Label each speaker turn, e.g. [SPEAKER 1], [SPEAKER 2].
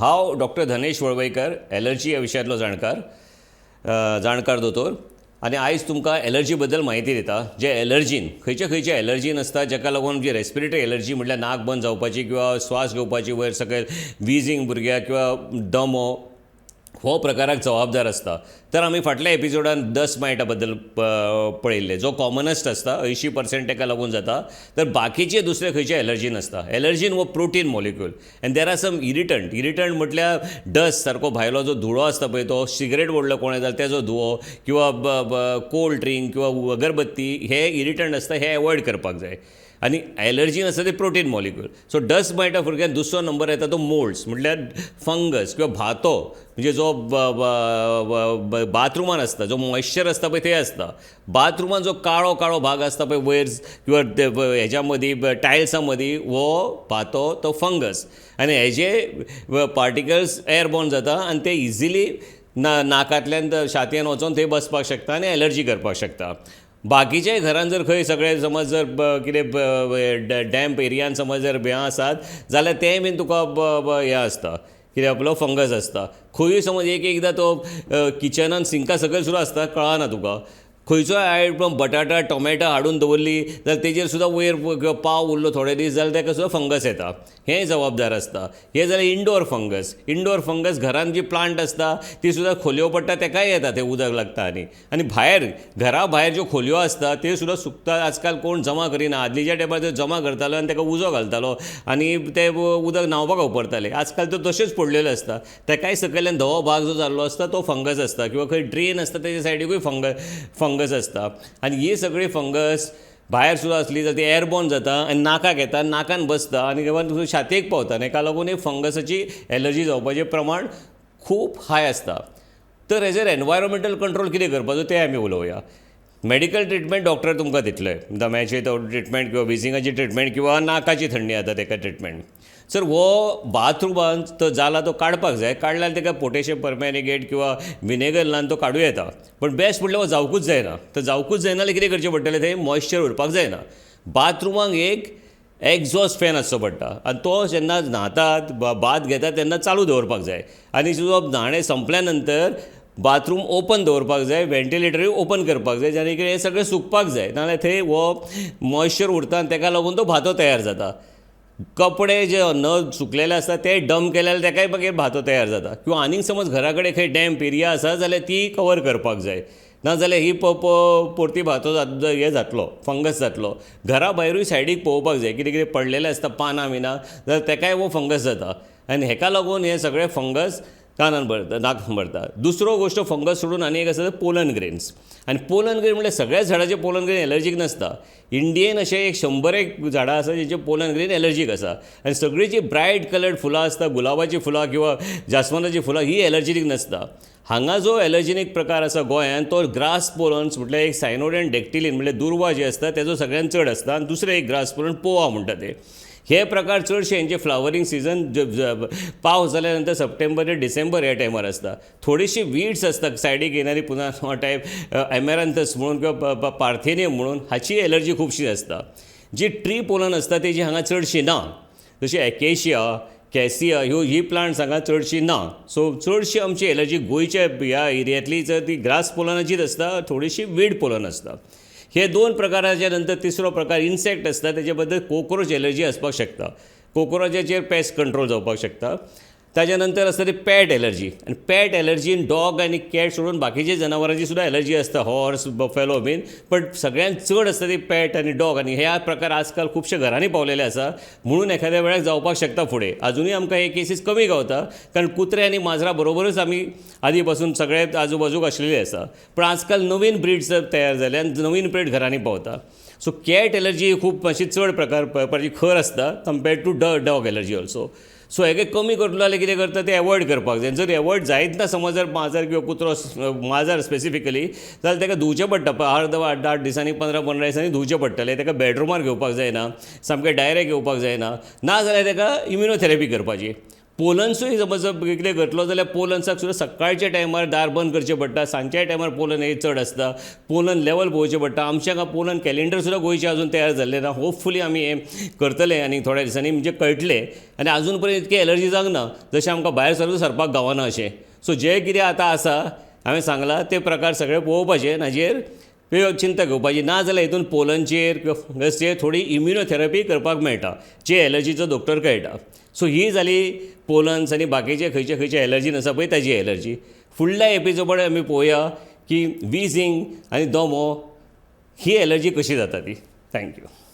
[SPEAKER 1] हांव डॉक्टर धनेश वळवयकर, एलर्जी ह्या विशयांतलो जाणकार, जाणकार दोतोर आनी आयज तुमकां एलर्जी बद्दल म्हायती दिता. जे एलर्जीन खंयचे खंयचे एलर्जीन आसता, जाका लागून आमची रेस्पिरेटरी एलर्जी म्हटल्यार नाक बंद जावपाची किंवा स्वास घेवपाची वयर सकयल, विजींग भुरग्याक किंवा दमो हो प्रकाराक जबाबदार आसता. तर आमी फाटल्या एपिसोडान डस्ट मायटा बद्दल पळयल्लें, जो कॉमनस्ट आसता, 80% ताका लागून जाता. तर बाकीचे दुसरे खंयचे एलर्जीन आसता. एलर्जीन हो protein molecule and there are some irritant. Irritant म्हटल्यार डस्ट सारको भायलो जो धुळो आसता पळय तो, सिगरेट ओडलो कोणें जाल्यार तेजो धुवो किंवा कोल्ड ड्रिंक किंवा अगरबत्ती, हे इरिटंट आसता, हे एवॉयड करपाक जाय. आनी एलर्जीन आसता ते प्रोटीन मॉलिक्यूल. सो डस्ट मायटा भुरग्याक. दुसरो नंबर येता तो मोल्ड्स, म्हटल्यार फंगस किंवा भातो, म्हणजे जो बाथरुमान आसता, जो मॉयश्चर आसता पळय थंय आसता. बाथरुमान जो काळो काळो भाग आसता पळय वयर किंवा हेज्या मदीं, टायल्सां मदीं, हो भातो तो फंगस आनी हेजे पार्टिकल्स एअरबॉर्न जाता आनी ते इजिली ना नाकांतल्यान छातयेन वचोन थंय बसपाक शकता आनी एलर्जी करपाक शकता. बाकीच्याय घरान जर खंय सगळे समज जर कितें डॅम्प एरियान समज जर हें आसात जाल्यार तेंय बीन तुका हें आसता, कितें आपलो फंगस आसता. खंयूय समज एक एकदां तो किचनान सिंका सकयल सुद्दां आसता, कळना तुका. खंयचोय आयटम, बटाटा, टोमॅटो हाडून दवरली जाल्यार तेजेर सुद्दां वयर किंवा पाव उरलो थोडे दीस जाल्यार ताका सुद्दां फंगस येता. हें जबाबदार आसता. हें जालें इनडोर फंगस. इनडोर फंगस घरान जी प्लांट आसता ती सुद्दां खोलयो पडटा, ताकाय येता, तें उदक लागता. आनी आनी भायर घरा भायर ज्यो खोलयो आसता त्यो सुद्दां सुकता. आजकाल कोण जमा करिना. आदलीच्या तेंपार त्यो जमा करतालो आनी ताका उजो घालतालो आनी ते उदक न्हांवपाक वापरताले. आजकाल त्यो तश्योच पडलेल्यो आसता. ताकाय सकयल्यान धवो भाग जो जाल्लो आसता तो फंगस आसता किंवा खंय ड्रेन आसता तेच्या सायडीकूय फंगस आसता. आनी ही सगळी फंगस भायर सुद्दां आसली जाल्यार ती एअरबॉर्न जाता आनी नाकाक येता, नाकान बसता आनी केन्ना छातयेक पावता आनी हेका लागून एक फंगसाची एलर्जी जावपाचें प्रमाण खूब हाय आसता. तर हेजेर एनवायरोमेंटल कंट्रोल कितें करपाचो तें आमी उलोवया. मेडिकल ट्रिटमेंट डॉक्टर तुमकां दितले, दम्याची ट्रिटमेंट किंवा विजिंगाची ट्रिटमेंट किंवा नाकाची थंडी जाता ताका ट्रिटमेंट. सर हो बाथरुमान तो जाला तो काडपाक जाय. काडल्यार ताका पोटेशियम परमॅनिगेट किंवा विनेगर लावन तो काडूं येता. पूण बेस्ट म्हणल्यार हो जावकूच जायना. तर जावकूच जायना जाल्यार कितें करचें पडटलें? थंय मॉयश्चर उरपाक जायना. बाथरुमाक एक एग्जॉस्ट फॅन आसचो पडटा आनी तो जेन्ना न्हातात, बाथ घेतात तेन्ना चालू दवरपाक जाय आनी न्हाणें सोंपल्या नंतर बाथरूम ओपन दवरपाक जाय, वेंटिलेटरूय ओपन करपाक जाय, जाणे करून हें सगळें सुकपाक जाय. नाजाल्यार थंय हो मॉयश्चर उरता आनी ताका लागून तो भातो तयार जाता. कपडे जे न सुकलेले आसता ते डंप केले जाल्यार ताकाय मागीर भातो तयार जाता. किंवा आनीक समज घरा कडेन खंय डॅम्प एरिया आसा जाल्यार ती कवर करपाक जाय, नाजाल्यार ही परती भातो हें जातलो, फंगस जातलो. घरा भायरूय सायडीक पळोवपाक जाय, कितें कितें पडलेलें आसता पानां बिनां जाल्यार ताकाय हो फंगस जाता आनी हेका लागून हे सगळे फंगस कानान भरता, नाकान भरता. दुसरो गोश्ट फंगस सोडून आनी एक आसा, पोलन ग्रेन्स. आनी पोलन ग्रेन म्हणल्यार सगळ्याच झाडाचे पोलन ग्रेन एलर्जीक नासता. इंडियेन अशें एक 100 एक झाडां आसा जेचे पोलन ग्रेन एलर्जीक आसा आनी सगळीं जी ब्रायट कलर्ड फुलां आसता, गुलाबाचीं फुलां किंवा जास्मनाचीं फुलां, ही एलर्जेनीक नासता. हांगा जो एलर्जेनीक प्रकार आसा गोंयांत तो ग्रास पोलन्स, म्हटल्यार एक सायनोडन डेक्टिलीन, म्हळ्यार दुर्वा जी आसता तेजो सगळ्यान चड आसता आनी दुसरें एक ग्रास पोलन पोवा म्हणटा ते. हे प्रकार चडशे हेंचे फ्लावरींग सिजन पावस जाल्या नंतर सप्टेंबर ते डिसेंबर ह्या टायमार आसता. थोडीशी वीड्स आसता सायडीक येणारी, पुनर्नवा टायप, एमेरांथस म्हणून किंवा पार्थेनियम म्हणून, हाची एलर्जी खुबशी आसता. जी ट्री पोलन आसता तेजी हांगा चडशी ना. जशी एकेशिया, कॅसिया ह्यो ही प्लांट्स हांगा चडशी ना. सो चडशी आमची एलर्जी गोंयच्या ह्या एरियांतली जर ती ग्रास पोलनाचीच आसता, थोडीशी वीड पोलन आसता. हे दोन प्रकाराच्या नंतर तिसरो प्रकार इन्सेक्ट आसता. तेजे बद्दल कोक्रोच एलर्जी आसपाक शकता. कोक्रोचाचेर पेस्ट कंट्रोल जावपाक शकता. ताच्या नंतर आसता ती पॅट एलर्जी आनी पॅट एलर्जीन डॉग आनी कॅट सोडून बाकीच्या जनावरांची सुद्दां एलर्जी आसता, हॉर्स, बफेलो बीन, बट सगळ्यांत चड आसता ती पॅट आनी डॉग. आनी ह्या प्रकार आजकाल खुबशे घरांनी पावलेले आसा, म्हणून एखाद्या वेळार जावपाक शकता फुडें. अजुनूय आमकां हे केसीस कमी गावता, कारण कुत्रे आनी माजरां बरोबरूच आमी आदी पासून सगळे आजू बाजूक आशिल्ले आसा. पूण आजकाल नवीन ब्रिड्स तयार जाले आनी नवीन ब्रीड घरांनी पावता. सो कॅट एलर्जी खूब अशी चड प्रकार खर आसता compared to dog allergy also. So हेका कमी करतलो जाल्यार कितें करता तें एवॉयड करपाक जाय. जर एवॉयड जायत ना, समज जर माजर किंवा कुत्रो, माजर स्पेसिफिकली, जाल्यार ताका धुवचें पडटा. अर्द 8 दिसांनी, 15 15 दिसांनी धुवचें पडटलें. ताका बेडरुमार घेवपाक जायना, सामकें डायरेक्ट घेवपाक जायना. ना जाल्यार ताका इम्युनोथेरपी करपाची. पोलन्सूय समज कितें घातलो जाल्यार पोलन्साक सुद्दां सकाळच्या टायमार दार बंद करचें पडटा. सांजच्या टायमार पोलन हें चड आसता. पोलन लेवल पळोवचें पडटा. आमच्या हांगा पोलन कॅलेंडर सुद्दां गोंयचें आजून तयार जाल्लें ना. होपफुली आमी हें करतले आनी थोड्या दिसांनी म्हणजे कळटलें. आनी आजून पर्यंत इतकी एलर्जी जावंक ना जशें आमकां भायर सुद्दां सरपाक गावना अशें. सो जें कितें आतां आसा हांवें सांगलां ते प्रकार सगळे पळोवपाचे आनी हाजेर चिंता घेवपाची ना जाल्यार हितून पोलनचेर किंवा फंगसचेर थोडी इम्युनोथॅरपी करपाक मेळटा जी एलर्जीचो दोतोर कळटा. सो ही जाली पोलन्स आनी बाकीचे खंयचे खंयचे एलर्जीन आसा पळय ताजी एलर्जी. फुडल्या एपिसोडान आमी पळोवया की विझींग आनी दमो ही एलर्जी कशी जाता ती. Thank you.